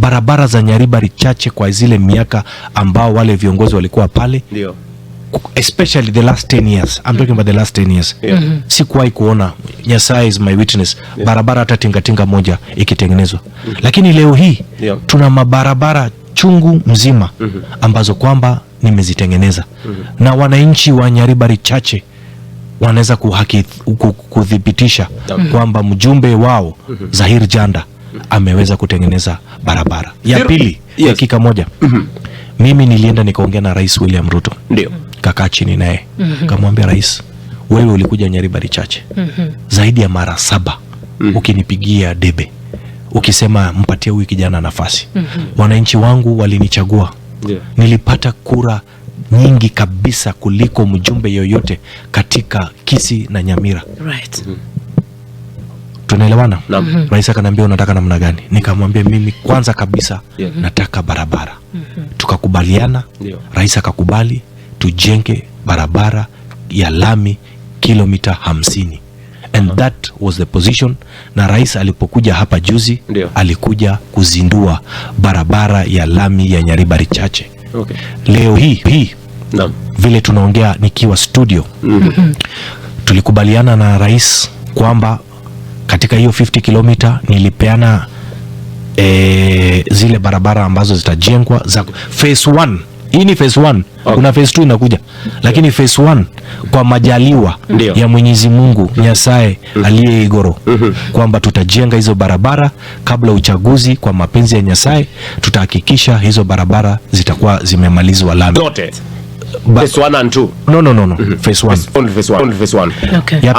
Barabara za Nyaribari Chache kwa zile miaka ambao wale viongozi walikuwa pale, especially the last 10 years, I'm talking about the last 10 years, sikuwahi kuona, Nyasaye is my witness, barabara hata tingatinga moja ikitengenezwa. Lakini leo hii tuna mabarabara chungu mzima ambazo kwamba nimezitengeneza, na wananchi wa Nyaribari Chache wanaweza kuthibitisha kwamba mjumbe wao Zahir Janda ameweza kutengeneza barabara. Ya pili, dakika moja, mimi nilienda nikaongea na Rais William Ruto, kakaa chini naye, kamwambia, "Rais, wewe ulikuja Nyaribari Chache zaidi ya mara 7 ukinipigia debe ukisema mpatie huyu kijana nafasi. Wananchi wangu walinichagua. Nilipata kura nyingi kabisa kuliko mjumbe yoyote katika Kisii na Nyamira." Tunaelewana? Naam. Rais akaniambia, "Unataka namna gani?" Nikamwambia, "Mimi kwanza kabisa nataka barabara." Tukakubaliana. Rais akakubali tujenge barabara ya lami kilomita 50, and that was the position. Na rais alipokuja hapa juzi, alikuja kuzindua barabara ya lami ya Nyaribari Chache. Leo hii hii vile tunaongea nikiwa studio, tulikubaliana na rais kwamba katika hiyo 50 kilomita nilipeana zile barabara ambazo zitajengwa za phase 1. Hii ni phase 1. Kuna phase 2 inakuja, lakini phase 1, kwa majaliwa ya Mwenyezi Mungu Nyasaye aliye igoro, kwamba tutajenga hizo barabara kabla uchaguzi. Kwa mapenzi ya Nyasaye, tutahakikisha hizo barabara zitakuwa zimemalizwa lami. Zote? Phase 1 and 2? No, no, no, no. Phase 1. Only phase 1. Only phase 1. Ya